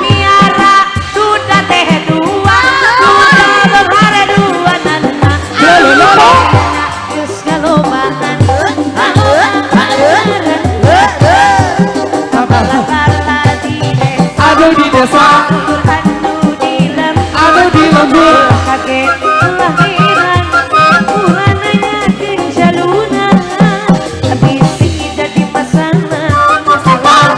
Miara duda teh dua, duda benghar dua nana. Geus ngalobaan, kabala-bala di desa, Anu di desa, anu di lembur, anu di lembur. Kaget kelahiran, ulah nanyakeun jaluna. Bisi jadi masalah,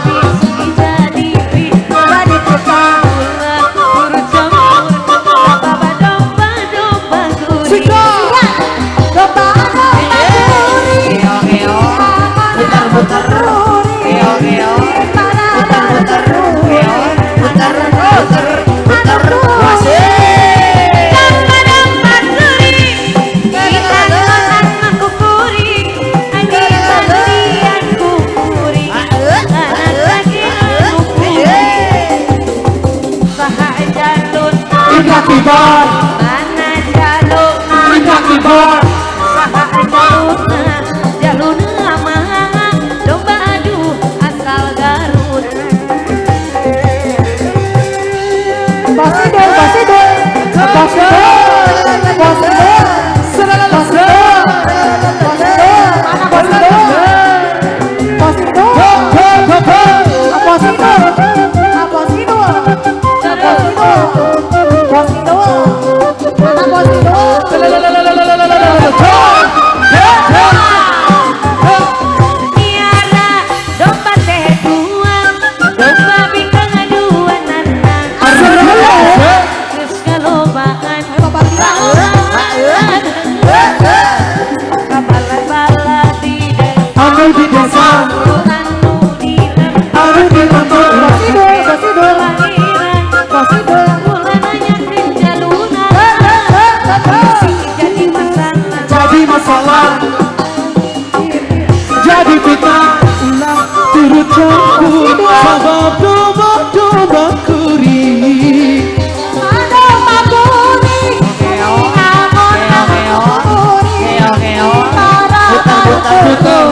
bisi jadi fitnah. Ulah turut campur, baba domba domba gurih. Domba domba gurih. Putar putar, geo geo, putar putar, geo, putar putar putar, wasik. Domba domba gurih, diangon kukuri, anjing mandian kukuri, anak laki anu kuri. Saha jaluna, Indah kibar, mana jaluna, indah kibar. Saha jaluna, jaluna mah domba aduh asal Garut. Basidul, basidul, basidul, basidul, basidul, basidul, mana basidul? Basidul, basidul, basidul, basidul, basidul, mana basidul? Miara domba teh dua, domba bikang dua nana. Geus ngalobaan, kabala-bala di desa, Anu di desa, anu di lembur, anu di lembur. Basidul, basidul, kelahiran, basidul. ulah nanyakeun jaluna. Bisi jadi masalah, Jadi masalah, jadi fitnah. Ulah turut campur, sabab domba domba kuri. Domba gurih, angon gurih, Geo geo, para putar putar, Putar.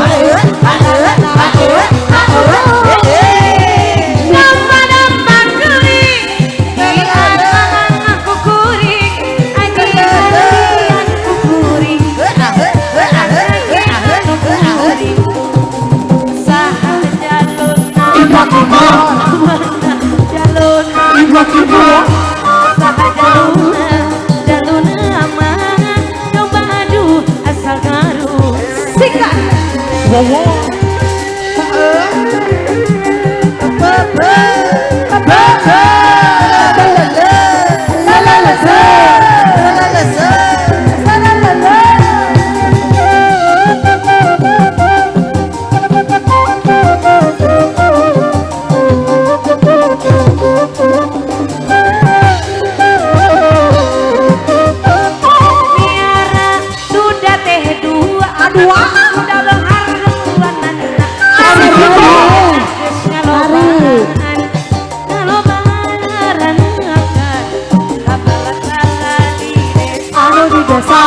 Domba domba gurih, diangon kukuri, anjing mandian kukuri, anu kukuri. Saha jaluna, Indah kibar, mana jaluna, indah kibar. Saha jaluna, jaluna mah domba aduh asal Garut. Sikat. Wowo. Miara duda teh dua, Dua. duda benghar dua nana. Geus ngalobaan, ngalobaan akan kabala-bala di desa, Anu di desa,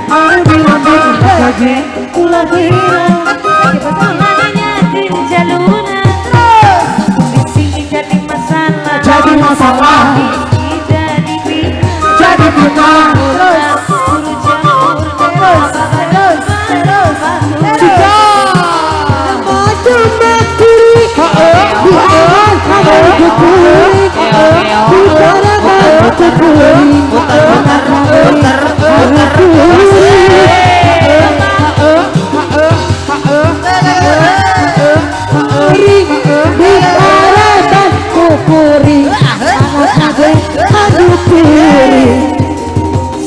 Anu di lembur, kaget kulahiran, ulah nanyakeun jaluna. Bisi jadi masalah, Jadi masalah, bisi jadi fitnah. jadi fitnah. Ulah turut campur, terus, terus, terus, terus. Domba kuri, Putar putar, putar putar,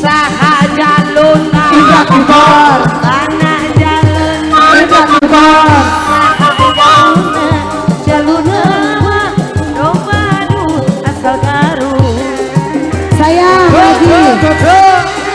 Saha jaluna, Indah kibar, mana jaluna, indah kibar. Saha jaluna, jaluna mah domba aduh asal Garut. Sayang lagi.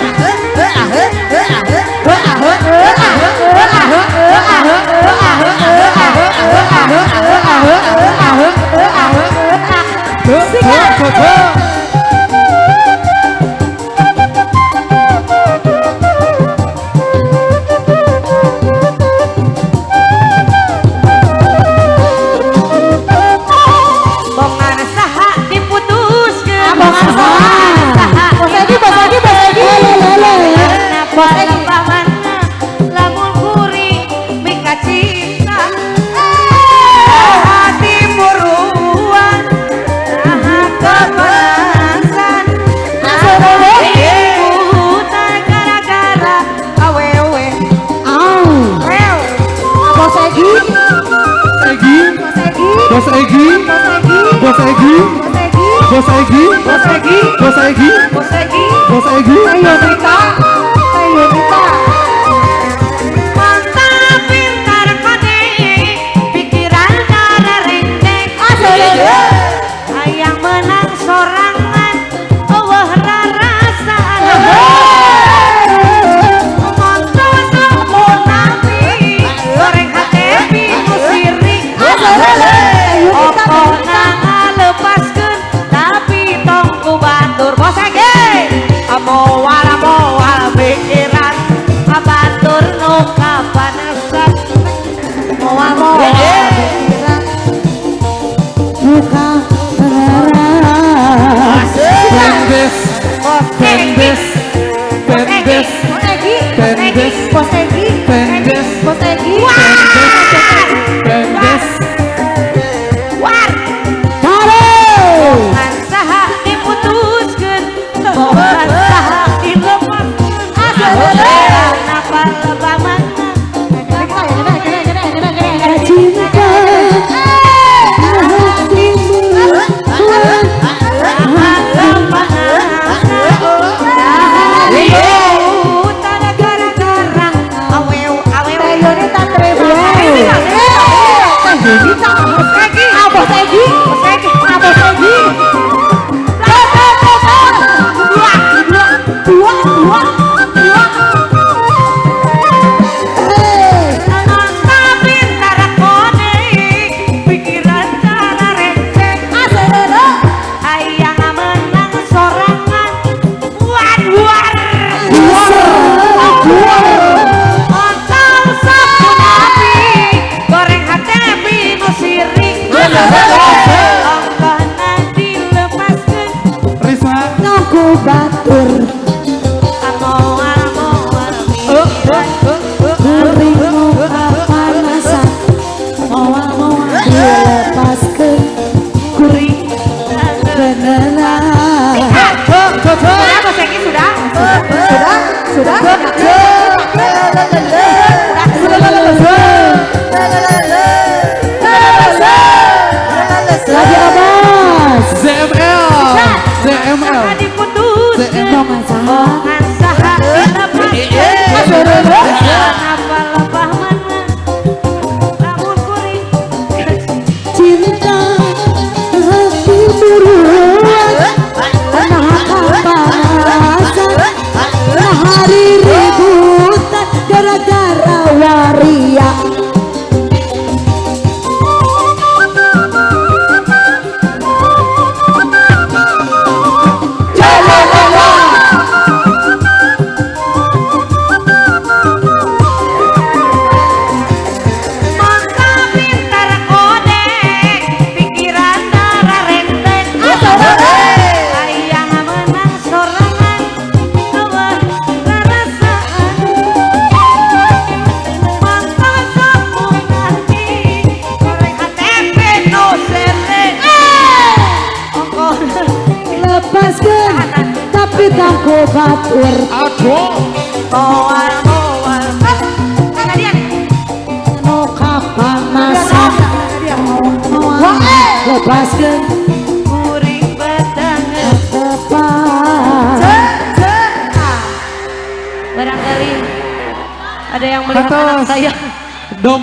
Egi, Bos Egi, Bos Egi, Bos Egi, Bos Egi, Bos Egi, Bos Egi, Ayo kita, ayo kita. Mantap pintar kode, pikiran cara rendek. Hayang menang sorangan, eueuh rarasaan. Monto sok munafik, goreng hate pinu sirik. Okona ngalepaskeun, tapi tong ku batur. Bos Egi, moal pikiran, batur nu kapanasan. Moal pikiran buka pengarang. Pendes, pendes, pendes, pendes, Bos Egi, pendes, Bos Egi, pendes. War, Taruh. bohongan saha diputuskeun, bohongan saha dilepaskeun. Kenapa lebah mana? Cinta hatimu, Bos Egi, Bos Egi, dua, dua, dua. Risma, Nongku batur, kuringmu kapanasan, moal-moal dilepaskeun, kuring beneran. Sudah, Sudah, lagi abas. ZML, ZML, Bohongan saha, saha dilepaskeun. Kenapa lebah mana? Lamun kuring cinta hati buruan, nah kapanasan, nah hari ributan gara-gara waria. Mangka pintar kode, pikiran darah rentek. Hayang menang sorangan, eueuh rarasaan. Mangka sok munafik, goreng HTP nu serek. Ongkoh Lepaskan, tapi tangku batur. Aduh, moal moal. Kalian No kapanasan, moal lepaskan kuring batangan. tepat. Barangkali ada yang melihat Atas. anak saya.